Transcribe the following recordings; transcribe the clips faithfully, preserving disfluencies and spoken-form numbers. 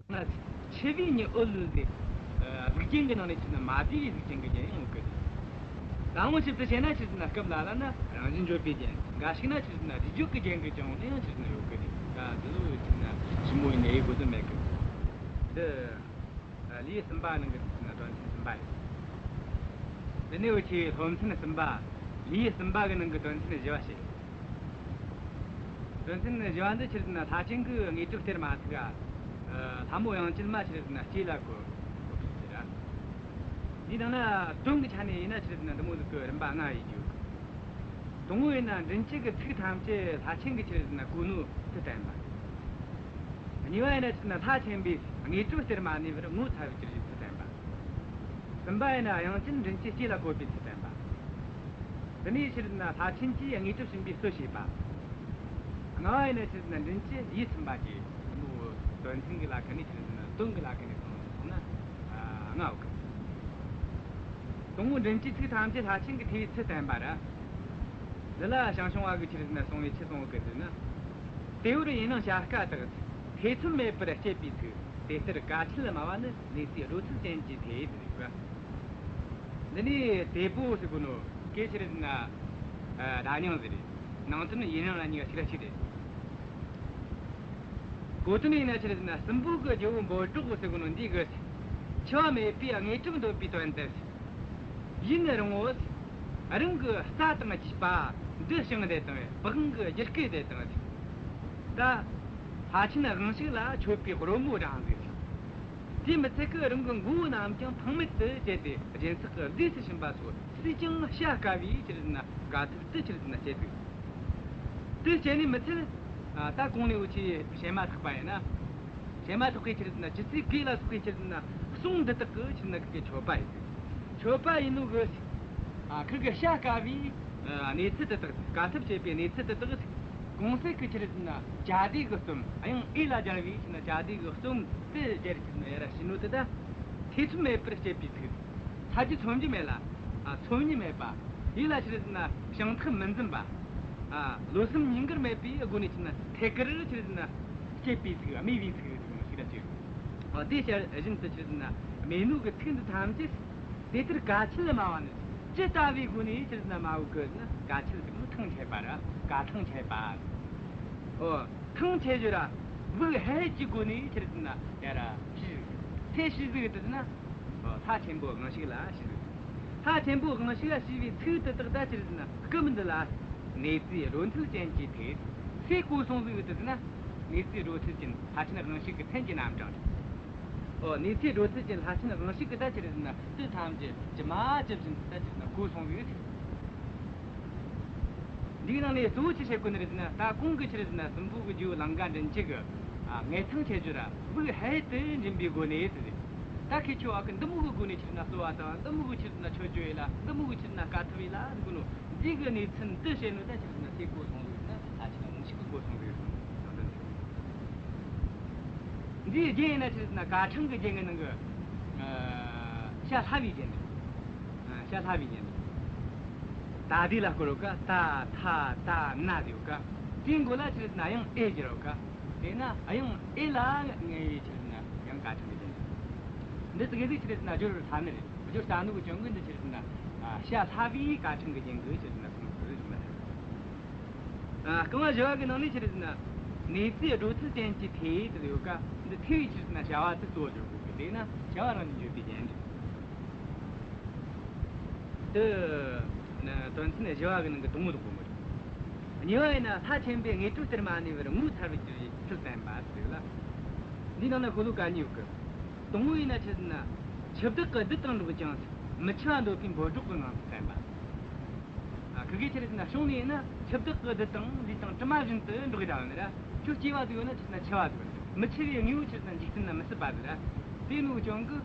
ན་འཆི་བའི་ཉི་འོད་ལུས་ཏེ། ཨ། གཟུགས་ཅན་གྱི་ནང་ནས་ཆི་ཟེར་ན་མ་བསྡུས་པའི་གཟུགས་ཅན་གྱི་རྒྱན་ཡང་ཡོད་གི། ད་དབང་ཞིབ་ཏུ་བྱས་ན་ཆི་ཟེར་ན་སྐབས་ལ་ལ་ན་རང་བཞིན་བརྗོད་པའི་རྒྱན། འགའ་ཞིག་ན་ཆི་ཟེར་ན་རིགས་བརྗོད་ཀྱི་རྒྱན་གྱི་ཀྱང་ནི་ཡང་ཆི་ཟེར་ན་ཡོད་གི། ད་འདི་ཚོ་ཆི་ཟེར་ན་ཞིབ་མོ་ཡིན་ནའི་དགོས་དོན་མེད་གི། འདི། ཨ། ལེའུ་གསུམ་པ་ནང་གི་ཆི་ཟེར་ན་དོན་ཚན་གསུམ་པ་རེད། འདི་ནས་འུ་ཆོས་སློབ་ཚན་གསུམ་པ། ལེའུ་གསུམ་པ་གི་ནང་གི་དོན་ཚན་བཞི་བ་བཤད། དོན་ཚན་བཞི་བ་འདི་ཆི་ཟེར་ན་ལྷ་ཆེན་གྱི་དངོས་གྲུབ་སྟེར་མ་ཐུབ་ཡ། ཨ། ལྷ་མོ་དབྱངས་ཅན་མ་ཆི་ཟེར་ན་ལྕེ་ལ་བཀོད། བཀོད་པའི་ཚུལ་ར། འདིའི་ནང་ན་དོན་གྱི་ཆ་ནས་ཡིན་ན་ཆི་ཟེར་ན་འདི་མོ་ཟིག་གི་རིམ་པ་ལྔ་ཡོད་རྒྱུ། དང་པོ་ཡིན་ན་མགྲིན་བཅུ་གི་ཚིག་ཐམས་ཅད་ལྷ་ཆེན་གྱིས་ཆི་ཟེར་ན་གོ་ནོའི་ཚུལ་བསྟན་པ། གཉིས་པ་ཡིན་ན་ཆི་ཟེར་ན་ལྷ་ཆེན་པོས་དངོས་གྲུབ་སྟེར་མ་ནུས་པར་ངོ་ཚ་བའི་གྱུར་ཡུལ་ཚུལ་བསྟན་པ། གསུམ་པ་ཡིན་ན་དབྱངས་ཅན་མགྲིན་བཅུའི་ལྕེ་ལ་བཀོད་པའི་ཚུལ་བསྟན་པ། འདི་ནས་ཆི་ཟེར་ན་ལྷ་ཆེན་གྱིས་དངོས་གྲུབ་བྱིན་པའི་ཚུལ་བཤད་པ། ལྔ་བ་ཡིན་ན་ཆི་ཟེར་ན་མགྲིན་བཅུ་ཡིད་ཚིམ་པ་གྱི་དོན་ཚན་གྱི་ལ་ཁ་ནས་ཆི་ཟེར་ན་དོན་གྱི་ལ་ཁ་ནས་སོང་སོང་ན། ཨ། ལྔ་ཡོད་གི། དང་པོ་མགྲིན་བཅུའི་ཚིག་ཐམས་ཅད་ལྷ་ཆེན་གྱིས་ཐོས་པའི་ཚུལ་བསྟན་པ་ར། འདི་ལ་ཞང་ཞུང་བ་གིས་ཆི་ཟེར་ན་གསུངས་པའི་ཆི་གསུངས་གི་ཟེར་ན། དེ་བོར་ཡིན་ནའང་བྱ་དཀའ་དག། ཐེ་ཚོམ་མེད་པར་སྤྱད་པའི་ཚིག། དེ་ལྟར་དཀའ་ཆད་སྨྲ་བ་ནི། གནས་ཚུལ་སྒྲོ་འཐུལ་ཅན་གྱིས་ཐོས། ཟེར་གི། འདི་ནས་དེ་བོ་ཟེར་གོ་ནོ་གན་ཆི་ཟེར་ན། ཨ། བརྡ་རྙིང་ཟིག་རེད། ནང་དོན་ཡིན་རང་ལ་གཉིས་ཀ་ཆི་ར་གཅིག་རེད། གོ་དོན་ཡིན་ན་ཆི་ཟེར་ན་སྲིན་པོ་གི་རྒྱལ་པོ་འབོད་སྒྲོགས་ཟེར་གོ་ནོ་འདི་གིས་འཆི་བ་མེད་པའི་དངོས་གྲུབ་འདོད་པའི་དོན་དུ། ཡིད་ནི་རུང་ངོ་། རང་གི་རྩ་དང་རྒྱུས་པ་འདི་བྱང་སྟེ་དང་། པི་ཝང་གི་རྒྱུད་བསྐུལ་ཏེ་དང་། ད་ལྷ་ཆེན་དབང་ཕྱུག་ལ་མཆོད་པའི་རོལ་མོ་བསྲང་ཟིག། དེ་མི་ཚད་ཀྱི་རང་གི་མགོ་བོ་རྣམས་ཀྱང་ཕངས་མེད་དུ་བཅད་དེ་སྦྱིན་སྲེག་གི་ཟས་སུ་བྱིན་པ་སོགས་སུས་ཀྱང་བྱ་དཀའ་བའི་ཆི་ཟེར་ན་དཀའ་ཐུབ་དེ་ཆི་ཟེར་ན་སྤྱད་འདུག། དེ་སྤྱད་ནས་མི་ཚད། ཨ། ད་གོང་ནས་འུ་ཆོས་བཤད་མ་ཐག་པ་ཡིན་ན། བཤད་མ་ཐག་པའི་ཆི་ཟེར་ན་ཇི་སྲིད་གོས་ལ་སོགས་པའི་ཆི་ཟེར་ན་གསུང་འདི་དག་གིས་ཆི་ཟེར་ན་ཁུར་གི་མཆོད་པ་ཡིན་ཟིག། མཆོད་པ་ཡིན་ནོ་གི། ཨ། ཁུར་གི་བྱ་དཀའ་བའི། ཨ། གནས་ཚུལ་དེ་དག། དཀའ་ཐུབ་སྤྱད་པའི་གནས་ཚུལ་དེ་དག་གོང་གསལ་གྱི་ཆི་ཟེར་ན་བཅད་དེ་གི་རྩོམ། ཨ། ཡང་འོས་ལ་སྦྱར་བའི་ཆི་ཟེར་ན་བཅད་དེ་གི་རྩོམ་དེ་སྦྱར་ཆི་ཟེར་ན་ཡར་ར་ཞུས་ནོ་དེ་ད། ཐེ་ཚོམ་མེད་པར་སྤྱད་པའི་ཚིག། ཚ་རྒྱུ་ཚོམ་རྒྱུ་མེད་ལ། ཨ། ཚོམ་གཉིས་མེད་པ། ཡིད་ལ་ཆི་ཟེར་ན་ཞེན་ཐག་མི་འཛིན་པ། ཨ། བློ་སེམས་གཉིས་ཀར་མེད་པའི་སྒོ་ནས་ཆི་ཟེར་ན་ཐད་ཀར་ཆི་ཟེར་ན་སྤྱད་པའི་ཚིག། སྨྲས་པའི་ཚིག་ཟེར་ནོ་ཞིག་ར་ཅིག། ཨ། དེ་བཞིན་དུ་ཆི་ཟེར་ན་སྨྲས་ནོ་གི་ཚིག་འདི་ཐམས་ཅད། དེ་ལྟར་དཀའ་ཆད་སྨྲ་བ་ནི། ཅི་ལྟ་བུའི་སྒོ་ནས་ཆི་ཟེར་ན་སྨྲ་བའི་གི་ནི་དཀའ་ཆད་ཟེར་ནི་ཐང་ཆད་པ་ར། དཀའ་ཐང་ཆད་པ། ཨོ། ཐང་ཆད་རྒྱུ་ར། དབུགས་ཧལ་གྱི་སྒོ་ནས་ཆི་ཟེར་ན་ཡར་ར་ཞུས་ཟིག། ཚེ་ཞུས་ཟིག་དེ་ན། ཨོ། ལྷ་ཆེན་པོ་དབང་ཕྱུག་ལ་ཞུས་ཟིག། ལྷ་ཆེན་པོ་དབང་ཕྱུག་ལ་ཞུས་པའི་ཚིག་དེ་དག་ད་ཆི་ཟེར་ན་སྐབས་འདི་ལ། གནས་ཚུལ་སྒྲོ་འཐུལ་ཅན་གྱིས་ཐོས། ཚེ་གོ་སོང་ཟིག་དེ་ན། གནས་ཚུལ་སྒྲོ་འཐུལ་ཅན། ལྷ་ཆེན་དབང་ཕྱུག་གི་མཚན་གྱི་རྣམ་གྲངས་རེད། ཨོ། གནས་ཚུལ་སྒྲོ་འཐུལ་ཅན་ལྷ་ཆེན་དབང་ཕྱུག་གིས་ད་ཆི་ཟེར་ན་དེ་ཐམས་ཅད་ཇི་མ་ཇི་བཞིན་དུ་ད་ཆི་ཟེར་ན་གོ་སོང་ཟིག། འདིའི་ནང་ནས་གཙོ་བོ་ཆི་བཤད་གོ་ནི་རེད་ཟེར་ན། ད་གོང་གི་ཆི་ཟེར་ན་སྲིན་པོ་གི་རྒྱལ་པོ་ལང་ཀ་མགྲིན་བཅུ་གིས། ཨ། ངན་ཐང་ཆད་རྒྱུ་ར་དབུགས་ཧལ་དུ་འབྱིན་པའི་སྒོ་ནས་ཟེར། ད་ཁི་ཆོ་བ་གིས་འདི་མོ་གི་སྒོ་ནས་ཆི་ཟེར་ན་གསོལ་བ་དང་། འདི་མོ་གི་ཆི་ཟེར་ན་མཆོད་བརྗོད་ཡེད་ལ། འདི་མོ་གི་ཆི་ཟེར་ན་དཀའ་ཐུབ་ཡེད་ལ་ཟེར་གོ་ནོ། འདི་གི་གནས་ཚུལ་འདི་བཤད་ནོ་ད་ཆི་ཟེར་ན་ཚེ་གོ་སོང་ཟིག་ན། ལྷ་ཆེན་དབང་ཕྱུག་གིས་གོ་སོང་ཟིག། ཡང་དོན་ཆེ། འདིའི་རྒྱན་ཡིན་ན་ཆི་ཟེར་ན་ཀ་ཕྲེང་གི་རྒྱན་གྱི་ནང་གི། ཨ། བྱ་སླ་བའི་རྒྱན་རེད། ཨ། བྱ་སླ་བའི་རྒྱན་རེད། ད་དེ་ལ་བསྐོར་ཡོད་ཀ། ཏ་ཐ་ད་ན་ཟེར་ཡོད་ཀ། དེའི་མགོ་ལ་ཆི་ཟེར་ན་དབྱངས་ཨེ་སྦྱར་ཡོད་ཀ། དེས་ན་དབྱངས་ཨེ་ལ་ངེས་པའི་ཆི་ཟེར་ན་ཡང་ཀ་ཕྲེང་གི་རྒྱན་རེད། འདི་ཙི་གེ་ཟིག་ཆི་ཟེར་ན་སྦྱོར་སླ་ནི་རེད། སྦྱོར་སླ་ནོ་གི་རྐྱེན་གིས་འདི་ཆི་ཟེར་ན། ཨ། བྱ་སླ་བའི་ཀ་ཕྲེང་གི་རྒྱན་གྱིས་ཆི་ཟེར་ན་གསུངས་ཟིག་རེད་ཟེར་ན། ཨ། རྐང་བ་བཞི་བ་གི་ནང་ནས་ཆི་ཟེར་ན། གནས་ཚུལ་སྒྲོ་འཐུལ་ཅན་གྱིས་ཐོས་དེ་ཡོད་ཀ། འདི་ཐོས་པའི་ཆི་ཟེར་ན་བྱ་བ་དེ་གཙོ་བོ་བརྗོད་དགོས་གི། དེས་ན་བྱ་བ་རང་བཞིན་བརྗོད་པའི་རྒྱན་རེད། འདི་ནི་དོན་ཚན་བཞི་བ་གི་ནང་གི་དང་པོ་དང་པོ་མོ་རེད། གཉིས་པ་ཡིན་ན་ལྷ་ཆེན་པོས་དངོས་གྲུབ་སྟེར་མ་ནུས་པར་ངོ་ཚ་བའི་གྱུར་ཡུལ་ཚུལ་བསྟན་པ་ཟེར་ཡོད་ལ། འདིའི་ནང་ན་ཤོ་ལོ་ཀ་གཉིས་ཡོད་གི། དང་པོ་ཡིན་ན་ཆི་ཟེར་ན། འཆི་བདག་གི་བདུད་དང་འགྲོགས་ཀྱང་། མི་འཆི་བ་འདོད་པའི་འབོད་སྒྲོགས་ཀྱི་ངང་ཚུལ་བསྟན་པ། ཨ། ཁི་གེ་ཆི་ཟེར་ན་བྱུང་ནས་ཡིན་ན་འཆི་བདག་གི་བདུད་དང་ལུས་དང་གྲིབ་མ་བཞིན་དུ་འགྲོགས་ཡོད་ནི་ར། ཁྱོད་སྐྱེ་བ་ཟིག་ཡོད་ན་ཆི་ཟེར་ན་འཆི་བ་ཟིག་ཡོད། མི་འཆི་བའི་དངོས་པོ་ཆི་ཟེར་ན་འཇིག་རྟེན་ན་མི་སྲིད་པ་ཟིག་ར། དེ་ནོ་རྐྱེན་གིས།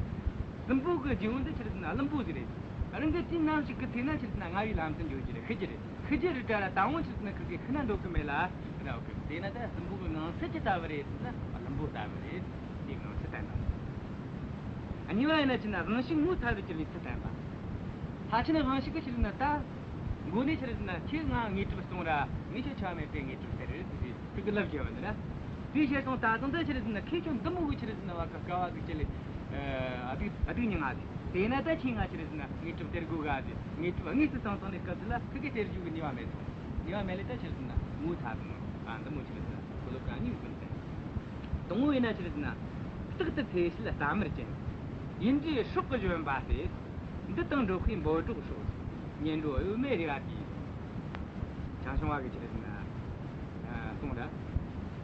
སྲིན་པོ་གི་རྒྱལ་པོ་འདི་ཆི་ཟེར་ན་བླུན་པོ་ཟིག་རེད། རང་གི་དུས་ནམ་ཞིག་གི་ཚེ་ན་ཆི་ཟེར་ན་ལྔ་བའི་ལམ་དུ་འགྱོ་རྒྱུ་རེད། ཤི་རྒྱུ་རེད། ཤི་རྒྱུ་རེད་དྲ་ར་ད་འོང་ཆི་ཟེར་ན་ཁི་གེ་ཤི་ན་འདོད་གི་མེད་ལ་ར་ཡོད་གི། དེས་ན་ད་སྲིན་པོ་གི་ངང་ཚུལ་ཅི་ལྟ་བུ་རེད་ཟེར་ན་བླུན་པོ་ལྟ་བུ་རེད། དེའི་ངང་ཚུལ་བསྟན་པ། གཉིས་པ་ཡིན་ན་ཆི་ཟེར་ན་དབང་ཕྱུག་ངོ་ཚ་བའི་གྱུར་ཡུལ་ཚུལ་བསྟན་པ། ལྷ་ཆེན་དབང་ཕྱུག་གིས་ཆི་ཟེར་ན་ད། མགོ་ནས་ཆི་ཟེར་ན་ཁྱེད་ང་དངོས་གྲུབ་སློང་ར། ངས་ཁྱོད་འཆི་བ་མེད་པའི་དངོས་གྲུབ་སྟེར་ཟེར་ཟེར་ཁི་གེ་ལབ་རྒྱུ་ཡོད་ནི་ར། དེའི་ཕྱིར་དང་ད་དུང་ད་ཆི་རེད་ཟེར་ན་ཁོས་ཀྱང་འདི་མོ་གི་ཆི་རེད་ཟེར་ན་བ་གི་དཀའ་བ་ཟིག་སྤྱད་ལེ། ཨ་སྡུག་སྡུག་མྱངས་ང་ཟིག་དེས་ན་ད་ཁྱོས་ང་ཆི་རེད་ཟེར་ན་དངོས་གྲུབ་སྟེར་དགོས་ག་ཟིག་དངོས་གྲུབ་དངོས་སུ་བཏང་བཏང་ནས་སྐབས་དེ་ལ་ཁོ་གིས་སྟེར་རྒྱུ་གི་ནུས་པ་མེད་སོང་། ནུས་པ་མེད་ལེ་ད་ཆི་རེད་ཟེར་ན་ངོ་ཚ་དང་། ཨ་འདི་མོ་ཆི་རེད་ཟེར་ན་ཁོ་ལོ་ག་ཉིད་ཀུན་ཏེ། དང་པོ་ཡིན་ན་ཆི་རེད་ཟེར་ན། རྟག་ཏུ་འཚེ་བྱེད་རྟ་དམར་ཅན། ཡིད་འདྲའི་སྲོག་གི་བཞོན་པ་སྟེ། འདི་དང་འགྲོགས་པའི་འབོད་སྒྲོགས་སོགས། ཉེ་འགྲོ་གཡོ་མེད་རེ་བ་དེས། ཞང་ཞུང་བ་གི་ཆི་རེད་ཟེར་ན། ཨ་གསུངས་ར།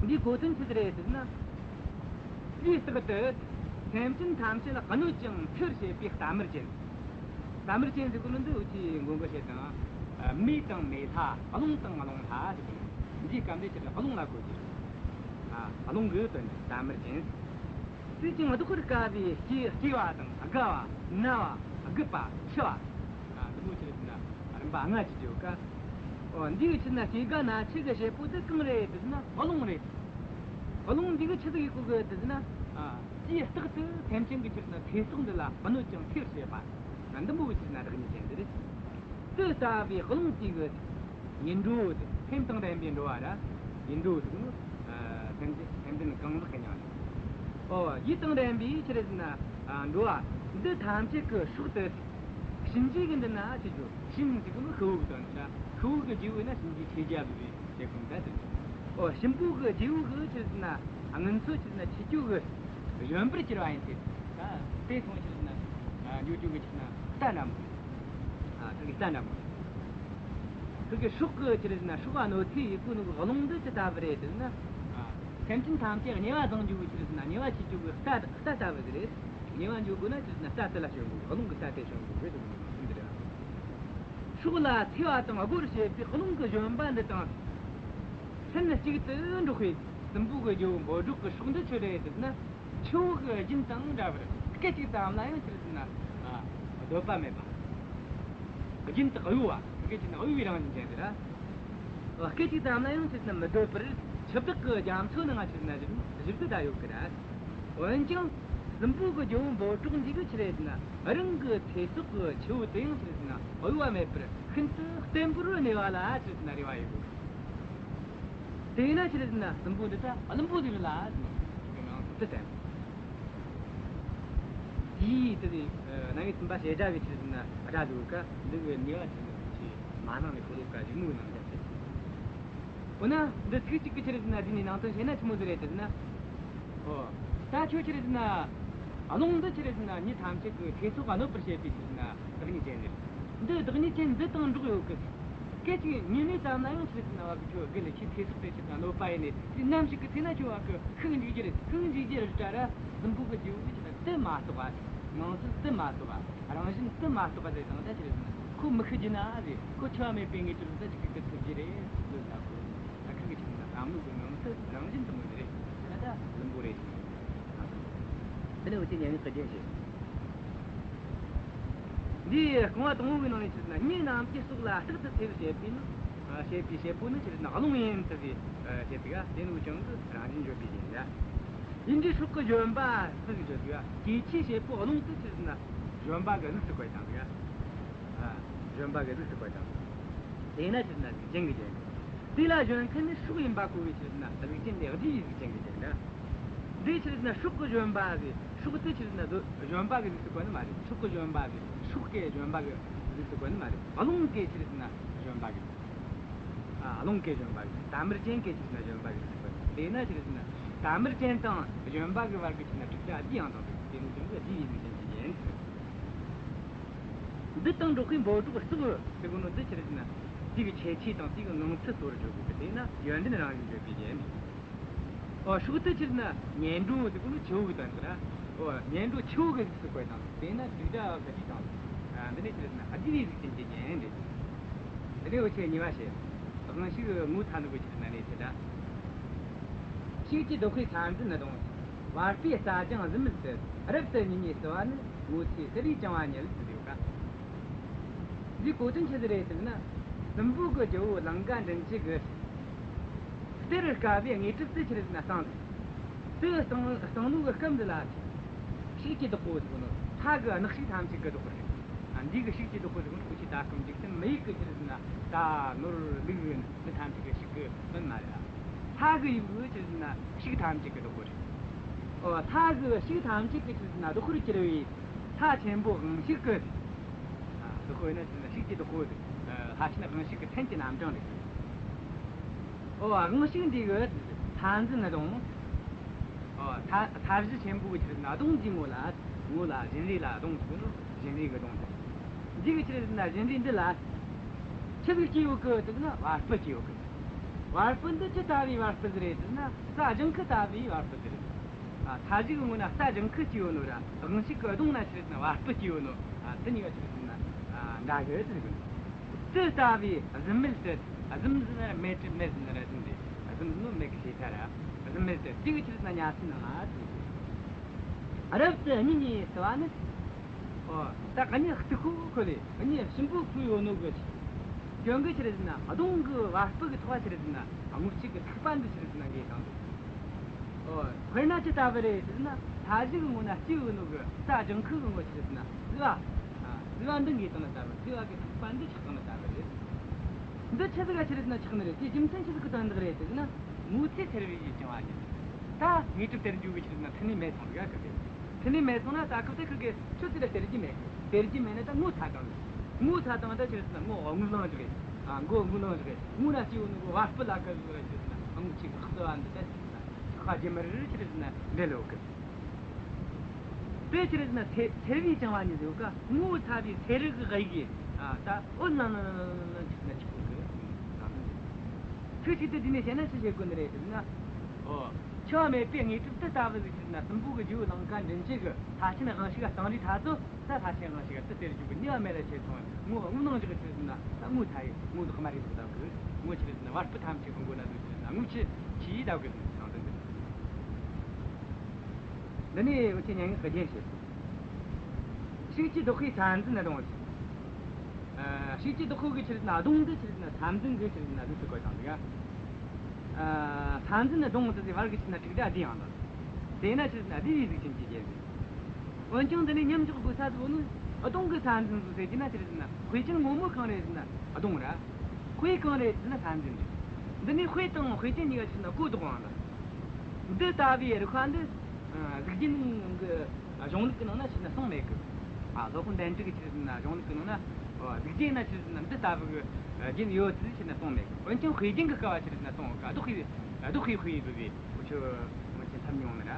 འདིའི་གོ་དོན་ཆི་ཟིག་རེད་ཟེར་ན། དུས་རྟག་ཏུ་སེམས་ཅན་ཐམས་ཅད་གནོད་ཅིང་འཚེ་བར་བྱེད་པའི་རྟ་དམར་ཅན། རྟ་དམར་ཅན་ཟེར་གོ་ནོ་འདི་འུ་ཆོས་མགོ་འགོ་བྱེད་དང་། མེ་དང་མེ་ལྷ། རླུང་དང་རླུང་ལྷ་ཟེར་གོ་ནོ། འདིའི་སྐབས་འདི་ཆི་རེད་རླུང་ལ་གོ་རྒྱུ་རེད། ཨ་རླུང་གི་དོན་ནི་རྟ་དམར་ཅན། སྲིད་ཅིང་ལྡོག་པར་དཀའ་བའི་སྐྱེ་སྐྱེ་བ་དང་རྒ་བ། ན་བ། རྒུད་པ། འཆི་བ། ཨ་འདི་མོ་ཆི་རེད་ཟེར་ན་རིམ་པ་ལྔ་ཅིག་ཡོད་ཀ། འོ་འདིའི་ཕྱིར་ན་སྐྱེ་རྒ་ན་འཆི་གི་བྱེད་པོ་དེ་གང་རེད་ཟེར་ན་རླུང་རེད། རླུང་འདི་གིས་ཆི་ཟིག་ཡེད་གོ་གི་ཟེར་ན། ཨ་དུས་རྟག་ཏུ་སེམས་ཅན་གི་ཕྱིར་ན་ཚེ་སྲོག་འདི་ལ་གནོད་ཅིང་འཚེ་བར་བྱེད་པ། ཨ་འདི་མོ་གི་ཕྱིར་ན་བདག་ཉིད་ཅན་འདི་རེད། དེ་ལྟ་བུའི་རླུང་དེ་གི་ཉེ་འགྲོ་དེ་སེམས་དང་ལྡན་པའི་འགྲོ་བ་ར། ཉེ་འགྲོ་ཟེར་གོ་ནོ། ཨ་སེམས་ཅན་སེམས་ལྡན་གང་ཟག་གི་མྱིང་རེད། ཨོ་ཡིད་དང་ལྡན་པའི་ཆི་རེད་ཟེར་ན། ཨ་འགྲོ་བ་འདི་ཐམས་ཅད་ཀྱི་སྲོག་དེ། གཤིན་རྗེ་གི་འདི་ན་ཆི་རེད། གཤིན་ཟེར་གོ་ནོ་ཤི་བོ་གི་དོན་རེད། ཤི་བོ་གི་རྗེ་བོ་ན་གཤིན་རྗེ་ཆོས་རྒྱལ་བའི་ཞེས་གོ་ནོ་ད་དེ་རེད། ཨོ་གཤིན་པོ་གི་རྗེ་བོ་གི་ཆི་རེད་ཟེར་ན་ངན་སོང་ཆི་རེད་ཟེར་ན་འཁྱུད་རྒྱུ་གི་བཞོན་པར་གྱུར་པ་ཡིན་ཏེ། ད་དེ་སོང་ཆི་རེད་ཟེར་ན་འགྱོ་རྒྱུ་གི་ཆི་རེད་ཟེར་ན་རྟ་འདྲ་མོ་རེད། ཨ་ཁུ་གི་རྟ་འདྲ་མོ་རེད། ཁུ་གི་སྲོག་གི་ཆི་རེད་ཟེར་ན་སྲོག་ག་གནོད་འཚེ་ཡེད་གོ་ནོ་གི་རླུང་འདི་ཅི་ལྟ་བུ་རེད་ཟེར་ན། ཨ་སེམས་ཅན་ཐམས་ཅད་དམྱལ་བ་བཏང་རྒྱུ་གི་ཆི་རེད་ཟེར་ན་དམྱལ་བ་འཁྱུད་རྒྱུ་གི་རྟ་རྟ་ལྟ་བུ་ཟིག་རེད། དམྱལ་བ་འགྱོ་དགོས་ན་ཆི་རེད་ཟེར་ན་རྟ་དེ་ལ་ཞོན་དགོས། རླུང་གི་རྟ་དེ་ཞོན་དགོས་རེད་ཟེར་གོ་ནོ་འདི་རེད། སྲོག་ལ་འཚེ་བ་དང་རྒོལ་བྱེད་པའི་རླུང་གི་བཞོན་པ་འདི་དང་། ལྷན་ཅིག་ཏུ་འགྲོགས་པའི་སྲིན་པོ་གི་རྗེ་བོ་འབོད་སྒྲོགས་ཀྱི་སྲོག་འདི་ཆི་རེད་ཟེར་ན། ཆུ་བོ་གི་རྒྱུན་དང་འདྲ་བར་སྐད་ཅིག་ཙམ་ལ་ཡང་ཆི་རེད་ཟེར་ན། ཨ་སྡོད་པ་མེད་པ། རྒྱུན་དུ་གཡོ་བ། སྐད་ཅིག་ན་གཡོ་བའི་རང་བཞིན་ཅན་དེ་ར། ཨ་སྐད་ཅིག་ཙམ་ལ་ཡང་ཆི་རེད་ཟེར་ན་མི་སྡོད་པར་འཆི་བདག་གི་རྒྱ་མཚོ་ནང་ང་ཆི་རེད་ཟེར་ན་བཞུར་བཞུར་གི་ད་ཡོད་གི་ར། འོན་ཀྱང་སྲིན་པོ་གི་རྒྱལ་པོ་འབོད་སྒྲོགས་འདི་གིས་ཆི་རེད་ཟེར་ན་རང་གི་ཚེ་སྲོག་གི་ཆུ་བོ་དེ་ཡང་ཆི་རེད་ཟེར་ན་གཡོ་བ་མེད་པར་ཤིན་ཏུ་བརྟན་པོར་གནས་པ་ལ་ཆི་རེད་ཟེར་ན་རེ་བ་ཡོད་གི། དེས་ན་ཆི་རེད་ཟེར་ན་སྲིན་པོ་འདི་ད་བླུན་པོ་ཟིག་རེད་ལ་ཟེར་ནོ། དེ་གི་ནང་དུ་བསྟན། དེའི་དེ་ནས་རྣམ་དབྱེ་གསུམ་པ་ཞེ་དྲག་གི་ཆི་རེད་ཟེར་ན་སྒྲ་འདུག་ག། འདི་གི་ནུས་པ་ཆི་རེད་ཟེར་ན་ཆི་མ་ནང་ནས་ཤོ་ལོ་ཀ་གཞུག་མའི་ནང་དུ་བསྟན། འོ་ན་འདི་ཚིག་གཅིག་གིས་ཆི་རེད་ཟེར་ན་འདི་ནས་ནང་དོན་བཤད་ན་ཆི་མོ་ཟིག་རེད་ཟེར་ན། ཨོ། ད་ཁྱོད་ཆི་རེད་ཟེར་ན། རླུང་འདི་ཆི་རེད་ཟེར་ན་མྱི་ཐམས་ཅད་ཀྱི་ཚེ་སྲོག་གནོད་པར་བྱེད་པའི་ཆི་རེད་ཟེར་ན་བདག་ཉིད་ཅན་རེད། འདི་བདག་ཉིད་ཅན་འདི་དང་འགྲོགས་ཡོད་གི། སྐད་ཅིག་ཉི་མའི་ཙམ་ལ་ཡང་ཆི་རེད་ཟེར་ན་བ་གི་ཁྱོད་དགེ་ལས་ཁྱོད་ཚེ་སྲོག་དེ་ཆི་ཟེར་ན་གནོད་པ་ཡིན་ནས་དེ་ནམ་ཞིག་གི་ཚེ་ན་ཁྱོད་བ་གི་ཤི་འཇུག་རྒྱུ་རེད། ཤི་འཇུག་རྒྱུ་རེད་ད་ར། སྲིན་པོ་གི་རྗེ་བོ་གི་ཆི་ཟེར་ན་དེ་མ་གཏོགས་པ། ངང་ཚུལ་དེ་མ་གཏོགས་པ། རང་བཞིན་དེ་མ་གཏོགས་པ་དེ་དང་ད་ཆི་རེད་ཟེར་ན་ཁོ་མི་ཤི་རྒྱུ་ན་རེད། ཁོ་འཆི་བ་མེད་པའི་དངོས་གྲུབ་ད་ཅིག་གི་ཐོབ་རྒྱུ་རེད་ལོས་ལ་གོ། ད་ཁུ་གི་ཆི་ཟེར་ན་བསམ་བློ་གི་ངང་ཚུལ་རང་བཞིན་དེ་མོ་ཟིག་རེད། ད་ད་བླུན་པོ་རེད། དེ་ནས་འུ་ཆོས་ཉན་ནས་ཁ་རྒྱན་བྱེད། འདིའི་རྐང་བ་དང་པོ་གི་ནང་ནས་ཆི་ཟེར་ན་མྱི་རྣམས་ཀྱི་སྲོག་ལ་རྟག་ཏུ་འཚེ་བར་བྱེད་པའི་ནི། ཨ་བྱེད་པའི་བྱེད་པོ་ནི་ཆི་ཟེར་ན་རླུང་ཡིན་ཟེར་བའི་ཨ་བྱེད་པའི་ག་དེ་ནི་འུ་ཅག་གི་རང་བཞིན་བརྗོད་པའི་རྒྱན་ལ། ཡིད་འདྲའི་སྲོག་གི་བཞོན་པ་ཟེར་བའི་བརྗོད་པའི་ག་སྐྱེ་འཆིའི་བྱེད་པོ་རླུང་དེ་ཆི་ཟེར་ན་བཞོན་པ་གི་གཟུགས་སུ་བཀོད་དང་གི་ག་ཨ་བཞོན་པ་གི་གཟུགས་སུ་བཀོད་དང་། དེས་ན་ཆི་ཟེར་ན་གཟུགས་ཅན་གྱི་རྒྱན་རེད། དེ་ལ་བཞོན་མཁན་ནི་སྲོག་ཡིན་པ་གོ་བའི་ཆི་ཟེར་ན་གཟུགས་ཅན་ལས་བསྡུས་པའི་གཟུགས་ཅན་གྱི་རྒྱན་རེད། འདི་ཆི་ཟེར་ན་སྲོག་གི་བཞོན་པ་ཟེར། སྲོག་དེ་ཆི་ཟེར་ན་བཞོན་པ་གི་གཟུགས་སུ་བཀོད་ནི་མ་རེད། སྲོག་གི་བཞོན་པ་ཟེར། སྲོག་གི་བཞོན་པ་གི་གཟུགས་སུ་བཀོད་ནི་མ་རེད། རླུང་གི་ཆི་ཟེར་ན་བཞོན་པ་གི། ཨ་རླུང་གི་བཞོན་པ་གི། རྟ་དམར་ཅན་གི་ཆི་ཟེར་ན་བཞོན་པ་གི་གཟུགས་སུ་བཀོད་ནི། དེས་ན་ཆི་ཟེར་ན་རྟ་དམར་ཅན་དང་བཞོན་པ་གི་བར་གི་ཆི་ཟེར་ན་དྲུག་སྒྲ་བསྡུས་ཡང་དང་དུ་དེ་ནི་ཀྱང་བསྡུས་པའི་གཟུགས་ཅན་གྱི་རྒྱན་ཟེར། འདི་དང་འགྲོགས་པའི་འབོད་སྒྲོགས་སོགས་ཟེར་གོ་ནོ་འདི་ཆི་རེད་ཟེར་ན། དེ་གི་ཁྱད་ཆོས་དང་དེ་གི་ངང་ཚུལ་སོགས་བརྗོད་དགོས་པས་དེས་ན་ཡོན་ཏན་རང་བཞིན་བརྗོད་པའི་རྒྱན་རེད། ཨོ་སྲོག་དེ་ཆི་རེད་ཟེར་ན་ཉེ་འགྲོ་ཟེར་གོ་ནོ་ཆུ་བོ་གི་དོན་དེ་ར། ཨོ་ཉེ་འགྲོ་ཆུ་བོ་གི་གཟུགས་སུ་བཀོད་དང་དེས་ན་དྲུག་སྒྲ་བསྡུས་དང་། ཨ་འདི་ནི་ཆི་རེད་ཟེར་ན་བསྡུས་པའི་གཟུགས་ཅན་གྱི་རྒྱན་རེད། འདི་ནི་འུ་ཆོས་གཉིས་པ་བཤད། དབང་ཕྱུག་ངོ་ཚ་ནོ་གི་ཆི་རེད་ཟེར་ན་ལས་ཆེ་ད། ཤིག་ཅེས་བཟློག་པའི་ས་འཛིན་ནི་དང་། བར་པའི་རྩྭ་ལྗང་གཟི་མིག་ཏུ། རབ་ཏུ་ཉེ་ཉེ་བརྩི་བ་ནི། ངོ་ཚའི་སི་ལུས་བཅིང་བ་ཉིད་ཟེར་ཡོད་ཀ། འདིའི་གོ་དོན་ཆི་ཟིག་རེད་ཟེར་ན། སྲིན་པོ་གི་རྒྱལ་པོ་ལང་ཀ་མགྲིན་བཅུ་གིས་སྟེར་དཀའ་བའི་དངོས་གྲུབ་དེ་ཆི་རེད་ཟེར་ན་བསླངས་ཟིག་དེ་བསླངས་བསླངས་ནོ་གི་སྐབས་འདི་ལ། ཤིག་ཅེས་བཟློག་པོ་ཟེར་ནོ། ལྷ་གི་ནག་ཤིག་ཐམས་ཅད་གི་བཟློག་པོ་རེད། ཨ་འདི་གི་ཤིག་ཅེས་བཟློག་པོ་ཟེར་ནོ་འུ་ཆོས་ད་སྐབས་འཇིག་རྟེན་མི་ཡུལ་གི་ཆི་རེད་ཟེར་ན་རྟ་ནོར་ལུག་མི་ཐམས་ཅད་གི་ཤིག་གི་དོན་མ་རེད། ལྷ་གི་ཡུལ་གྱི་ཆི་ཟེར་ན་ཤུགས་ཐམས་ཅད་ཀྱི་བདག་པོ་རེད། ཨོ། ལྷ་གི་ཤུགས་ཐམས་ཅད་ཀྱི་ཆི་ཟེར་ན་བདག་པོར་གྱུར་བའི་ལྷ་ཆེན་པོ་དབང་ཕྱུག་གི། ཨ། བདག་པོ་ཡིན་ན་ཆི་ཟེར་ན་ཤུགས་ཀྱི་བདག་པོ་རེད། ཨ། ལྷ་ཆེན་དབང་ཕྱུག་གི་མཚན་གྱི་རྣམ་གྲངས་རེད། ཨོ། དབང་ཕྱུག་འདི་གི་ས་འཛིན་གདོང་། ཨོ། ས་ས་གཞི་ཆེན་པོ་གི་ཆི་ཟེར་ན་གདོང་འདིའི་ངོ་ལ། ངོ་ལ་བཞིན་རས་ལ་གདོང་ཟེར་གི་ནོ། བཞིན་རས་གི་གདོང་དེ། འདི་གི་ཆི་ཟེར་ན་བཞིན་རས་འདི་ལ་ཆི་ཟིག་སྐྱེས་ཡོད་གི་ཟེར་ན་བ་སྤུ་སྐྱེས་ཡོད་གི། བ་སྤུ་འདི་ཅི་ལྟ་བུའི་བ་སྤུ་ཟིག་རེད་ཟེར་ན་རྩྭ་ལྗང་ཁུ་ལྟ་བུའི་བ་སྤུ་ཟིག་རེད། ཨ། ས་གཞི་གི་ངོ་ན་རྩྭ་ལྗང་ཁུ་སྐྱེས་ཡོད་ནོ་ར་དབང་ཕྱུག་གི་གདོང་ན་ཆི་ཟེར་ན་བ་སྤུ་སྐྱེས་ཡོད་ནོ། ཨ། དེ་གཉིས་ཀ་ཆི་ཟེར་ན། ཨ། འདྲ་གི་ཟེར་གི། དེ་ལྟ་བུའི་གཟིམ་མལ་དུ། གཟིམ་ཟེར་ན་ར་མལ་དུ། མལ་ཟེར་ན་ར་གཟིམ་རེད། གཟིམ་ཟེར་ནོ་མལ་གི་ཞེ་ས་ར། གཟིམ་མལ་དུ་དེ་གི་ཆི་ཟེར་ན་ཉལ་སའི་ནང་ང་ཟེར་གི། རབ་ཏུ་གཉིད་ནས་སུ་བ་ནི། ཨོ། ད་གཉིད་སྟུག་པོ་ཁུག་ལེ། གཉིད་ཞིམ་པོ་ཁུག་ཡོད་ནོ་གི། གྱོན་གི་ཆི་ཟེར་ན་གདོང་གི་བ་སྤུ་གི་ཐོག་ཆི་ཟེར་ན་རྔུལ་ཆུ་གི་ཐིགས་པ་འདི་ཆི་ཟེར་ན་འགོས་བཏང་། ཨོ། དཔེར་ན་ཅི་ལྟ་བུ་རེད་ཟེར་ན་ས་གཞི་གི་ངོ་ན་སྐྱེས་ཡོད་ནོ་གི་རྩྭ་ལྗང་ཁུ་གི་ངོ་ཆི་ཟེར་ན་ཟིལ་བ། ཨ། ཟིལ་བ་འདི་འགོས་བཏང་ན་ལྟ་བུ། ཟིལ་བ་གི་ཐིགས་པ་འདི་ཆགས་བཏང་ན་ལྟ་བུ་རེད། འདི་ཆི་ཟིག་ག་ཆི་ཟེར་ན་ཆགས་ནི་རེད། དེའི་རྒྱུ་མཚན་ཆི་ཟིག་གི་དོན་དག་རེད་ཟེར་ན། ངོ་ཚ་སེར་བའི་ཡིད་བཅང་བ་ཉིད། ད་དངོས་གྲུབ་སྟེར་རྒྱུ་གི་ཆི་ཟེར་ན་ཐུགས་ནས་མེད་སོང་ཟིག་ག་གི། ཐུགས་ནས་མེད་སོང་ན་ད་སྐབས་དེ་ཁུར་གི་ཆི་ཟིག་ལ་སྟེར་རྒྱུ་མེད་གི། སྟེར་རྒྱུ་མེད་ན་ད་ངོ་ཚ་བཏང་ནི། ངོ་ཚ་བཏང་ད་ཆི་ཟེར་ན་ངོ་དངུལ་ལང་ཟིག་རེད། ཨ། མགོ་དངུལ་ལང་ཟིག་རེད། ངོ་ན་སྐྱེས་ཡོད་ནོ་གི་བ་སྤུ་ལ་ཁ་ཟིག་རེད། ཆི་ཟེར་ན་རྔུལ་ཆུ་གི་ཐིགས་པ་འདི་ད་ཆི་ཟེར་ན་ཐིགས་པ་རྗེན་མར་ཆི་ཟེར་ན་འདྲེས་ཡོད་གི། དེ་ཆི་ཟེར་ན་སེར་སེར་བའི་བཅང་བ་ཉིད་ཟེར་ག། ངོ་ཚ་བའི་སེར་རི་གི་དབྱིབས་ཀྱིས། ཨ། ད་འོད་ལང་ལང་ལང་ཆི་ཟེར་ན་ཆགས་གོ་གི། ཚིག་གཅིག་ཏུ་བསྡུས་ནས་བཤད་ན་ཆི་བྱེད་དགོས་ནི་རེད་ཟེར་ན། ཨོ། འཆི་བ་མེད་པའི་དངོས་གྲུབ་དེ་ལྟ་བུ་ཟིག་ཆི་ཟེར་ན་སྲིན་པོ་གི་རྗེ་བོ་ལང་ཀ་མགྲིན་བཅུ་གིས་ལྷ་ཆེན་དབང་ཕྱུག་ག་བཏང་རིས་ཐ་ཚོ། ད་ལྷ་ཆེན་དབང་ཕྱུག་ག་དེ་སྟེར་རྒྱུ་གི་ནུས་པ་མེད་ལ་ཆེ་སོང་བས། ངོ་དངུལ་ལང་ཟིག་ཆི་ཟེར་ན་ད་ངོ་ཚ་ཡི། ངོ་ལོག་མ་རེད་ལོག་བཏང་གི། ངོ་ཆི་ཟེར་ན་བ་སྤུ་ཐམས་ཅད་གི་མགོ་ན་ལུས་ཆི་ཟེར་ན་རྔུལ་ཆུ་ཆི་ཡིས་བཏབ་གི་ཟེར་ནས་ནང་དོན་འདི། འདི་ནས་འུ་ཆོས་སྙན་ངག་གི་རྒྱན་བཤད། ཤུགས་ཀྱིས་བཟློག་པའི་ས་འཛིན་གདོང་། ཨ། ཤུགས་ཀྱིས་བཟློག་པའི་གི་ཆི་ཟེར་ན་གདོང་འདི་ཆི་ཟེར་ན་ས་འཛིན་གི་ཆི་ཟེར་ན་གཟུགས་སུ་བཀོད་བཏང་འདུག་ག། ཨ། ས་འཛིན་གདོང་དེ་ཟེར་བར་གི་ཆི་ཟེར་ན་དྲུག་སྒྲ་བསྡུས་ཡང་དང་། དེས་ན་ཆི་ཟེར་ན་བསྡུས་པའི་གཟུགས་ཅན་གྱི་རྒྱན་ཟེར། འོན་ཀྱང་འདི་ནས་མཉམ་འཇོག་དགོས་ས་ཟིག་ནི། གདོང་གི་ས་འཛིན་ཟིག་ཟེར་གྱི་ན་ཆི་ཟེར་ན་དཔེ་ཅན་ངོ་མ་གང་རེད་ཟེར་ན་གདོང་ར། དཔེ་གང་རེད་ཟེར་ན་ས་འཛིན་རེད། འདི་ནས་དཔེ་དང་དཔེ་ཅན་གཉིས་ཀ་ཆི་ཟེར་ན་གོ་ལྡོག་ཡང་དང་། འདི་ལྟ་བུའི་རིགས་པ་འདི། ཨ། གཟུགས་ཅན་གྱི། ཨ། གཞུང་ལུགས་ཀྱི་ནང་ན་ཆི་ཟེར་ན་གསུངས་མེད་གི། ཨ། སློབ་དཔོན་དཎྜི་གི་ཆི་ཟེར་ན་གཞུང་ལུགས་ཀྱི་ནང་ན། ཨོ། གཟུགས་ཅན་ན་ཆི་ཟེར་ན་འདི་ལྟ་བུ་གི། ཨ། རྒྱན་ཡོད་ཚུལ་ཆི་ཟེར་ན་གསུངས་མེད་གི། འོན་ཀྱང་དཔེ་རྒྱན་གི་སྐབས་བ་ཆི་ཟེར་ན་གསུངས་གི། བཟློག་པའི། བཟློག་པའི་དཔེ་ཡིན་པས་འུ་ཆོ་སྔོན་ཆད་འཐམ་མྱོང་ནི་ར།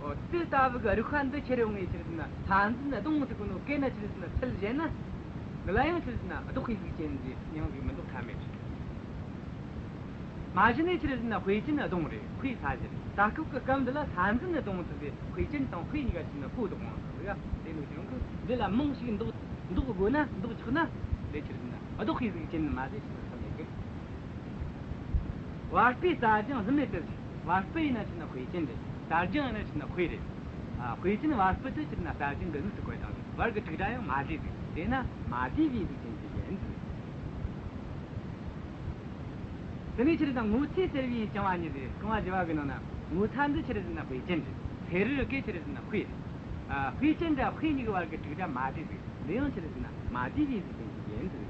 ཨོ། དེ་ལྟ་བུ་གི་རིགས་པ་འདི་ཁྱེར་ཡོང་ངེ་ཆི་ཟེར་ན་ས་འཛིན་གདོང་ཟེར་གོ་ནོ་གན་ན་ཆི་ཟེར་ན་ཚུལ་གཞན་ན། འདི་ལ་ཡང་ཆི་ཟེར་ན་བཟློག་པའི་གཟུགས་ཅན་ཟེར་མྱིང་ཟིག་མི་འདོགས་ཐབས་མེད། མ་གཞི་ནས་ཆི་ཟེར་ན་དཔེ་ཅན་གདོང་རེད། དཔེ་ས་གཞི་རེད། ད་སྐབས་ཀྱི་སྐབས་འདི་ལ་ས་འཛིན་གདོང་ཟེར་ཏེ་དཔེ་ཅན་དང་དཔེ་གཉིས་ཀ་ཆི་ཟེར་ན་གོ་ལྡོག་ཡང་དང་ཟིག་ཡ། དེ་ནོ་ཀྱང་གི་འདི་ལ་མིང་ཞིག་འདོགས་འདོགས་དགོས་ན། འདོགས་ཆོག་ན་ལས་ཆི་ཟེར་ན་བཟློག་པའི་གཟུགས་ཅན་མ་ཟད་ཆི་ཟེར་ན་ཐབས་མེད་གི། བ་སྤུའི་རྩྭ་ལྗང་གཟིམ་མལ་དུ་ཟེར། བ་སྤུ་ཡིན་ན་ཆི་ཟེར་ན་དཔེ་ཅན་རེད། རྩྭ་ལྗང་ཡིན་ན་ཆི་ཟེར་ན་དཔེ་རེད། ཨ། དཔེ་ཅན་བ་སྤུ་དེ་ཆི་ཟེར་ན་རྩྭ་ལྗང་གི་གཟུགས་སུ་བཀོད་བཏང་ཟིག། བར་གི་དྲུག་སྒྲ་ཡང་མ་བསྡུས་ཟིག། དེས་ན་མ་བསྡུས་པའི་གཟུགས་ཅན་གྱི་རྒྱན་ཟེར། དེ་ནས་ཆི་ཟེར་ན་ངོ་ཚ་སེར་བའི་བཅང་བ་ཉིད་ཟེར། རྐང་བ་བཞི་བ་གི་ནང་ན་ངོ་ཚ་འདི་ཆི་ཟེར་ན་དཔེ་ཅན་རེད། སེར་རི་གི་ཆི་ཟེར་ན་དཔེ་རེད། ཨ། དཔེ་ཅན་དང་དཔེ་གཉིས་ཀྱི་བར་གི་དྲུག་སྒྲ་མ་བསྡུས་ཟིག། འདི་ཡང་ཆི་ཟེར་ན་མ་བསྡུས་པའི་གཟུགས་ཅན་གྱི་རྒྱན་ཟེར།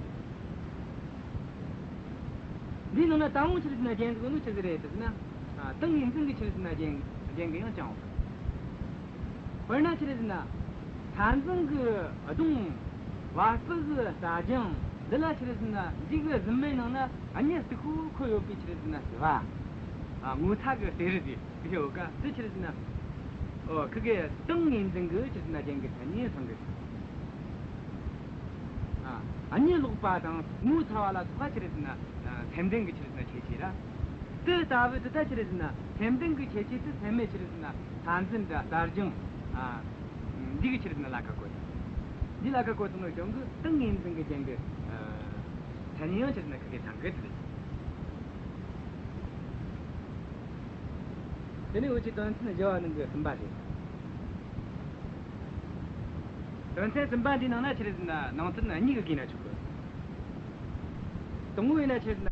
འདིའི་ནང་ན་ད་རུང་ཆི་ཟེར་ན་རྒྱན་ཟེར་གོ་ནོ་ཆི་ཟིག་རེད་ཟེར་ན། ཨ། ཏིང་ངེ་འཛིན་གྱི་ཆི་ཟེར་ན་རྒྱན། རྒྱན་གྱི་ཡང་བཅང་བ། དཔེར་ན་ཆི་ཟེར་ན། ས་འཛིན་གྱི་གདོང་། བ་སྤུ་གི་རྩྭ་ལྗང་། འདི་ལ་ཆི་ཟེར་ན་འདི་གི་གཟིམ་མལ་ནང་ན་གཉིད་སྟུག་པོ་ཁུག་ཡོད་པའི་ཆི་ཟེར་ན་སོ་བ། ཨ། ངོ་ཚ་གི་སེར་རི་ཟེར། ཡོད་ཀ། དེ་ཆི་ཟེར་ན། ཨོ། ཁི་གེ་ཏིང་ངེ་འཛིན་གྱི་ཆི་ཟེར་ན་རྒྱན་གྱི་མཚན་ཉིད་ཚང་གི། ཨ། གཉིད་ལོག་པ་དང་ངོ་ཚ་བ་ལ་སོགས་པ་ཆི་ཟེར་ན། ཨ། སེམས་ལྡན་གྱི་ཆི་ཟེར་ན་ཁྱད་ཆོས་ར། དེ་ལྟ་བུ་དེ་ད་ཆི་ཟེར་ན་སེམས་ལྡན་གྱི་ཁྱད་ཆོས་དེ་སེམས་མེད་ཆི་ཟེར་ན་ས་འཛིན་དང་རྩྭ་ལྗང་། ཨ། འདི་གི་ཆི་ཟེར་ན་ལ་ཁ་བཀོད། འདི་ལ་ཁ་བཀོད་སོང་ནོ་ཀྱང་གི་ཏིང་ངེ་འཛིན་གྱི་རྒྱན་གྱི། ཨ། མཚན་ཉིད་ཡང་ཆི་ཟེར་ན་ཁི་གེ་ཚང་གི་དེ་རེད། དེ་ནས་འུ་ཆོས་དོན་ཚན་བཞི་བ་ནང་གི་གསུམ་པ་རེད། དོན་ཚན་གསུམ་པ་འདིའི་ནང་ན་ཆི་ཟེར་ན་ནང་དོན་གཉིས་ཀྱི་གི་ན་ཆོག་གི། དང་པོ་ཡིན་ན་ཆི་ཟེར་ན།